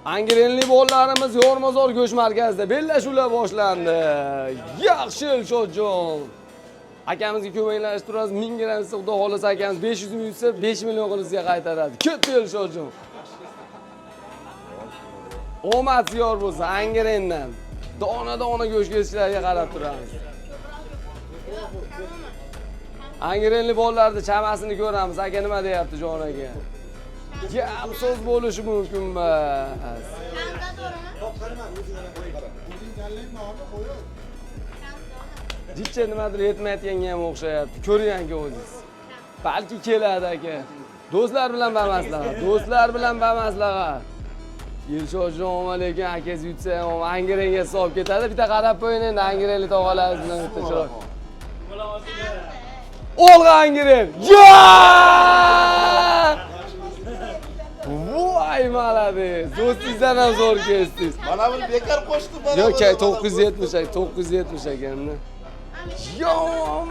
Angrenli bolalarimiz Yormozor go'sht markazida bellashuvlar boshlandi. Yaxshi, Elshotjon. Akamizga ko'maklashib turasiz, 1000 gramm desa, Xudo xohlasa akamiz 500 ming yutsa, 5 million qilib sizga qaytaradi. Ketdi, Elshotjon. Omad yor bo'lsin Angrendan. Dona-dona go'sht kesishlarga qarab turamiz. Angrenli bolalarni chamasini ko'ramiz. Aka nima deyapti, jon aka? Gap so'z bo'lishi mumkin emas. Jicha nimadir yetmayotganga ham o'xshayapti. Ko'rganki o'zingiz. Balki keladi aka. Do'stlar bilan bamaslahat. Do'stlar bilan bamaslahat. Elshotjon lekin akangiz yutsa ham Angrenga hisob ketadi. Bitta qarab qo'ying endi Angrenli tog'alarimiz bilan bitta chiroy. Olg'a, Angren! Ya! Voy, молодец! Do'stingizdan ham zo'r kesdingiz. Mana buni bekor qo'shdi, mana Yo'q, buni. 970 aka, 970 ekanmi? Yomon.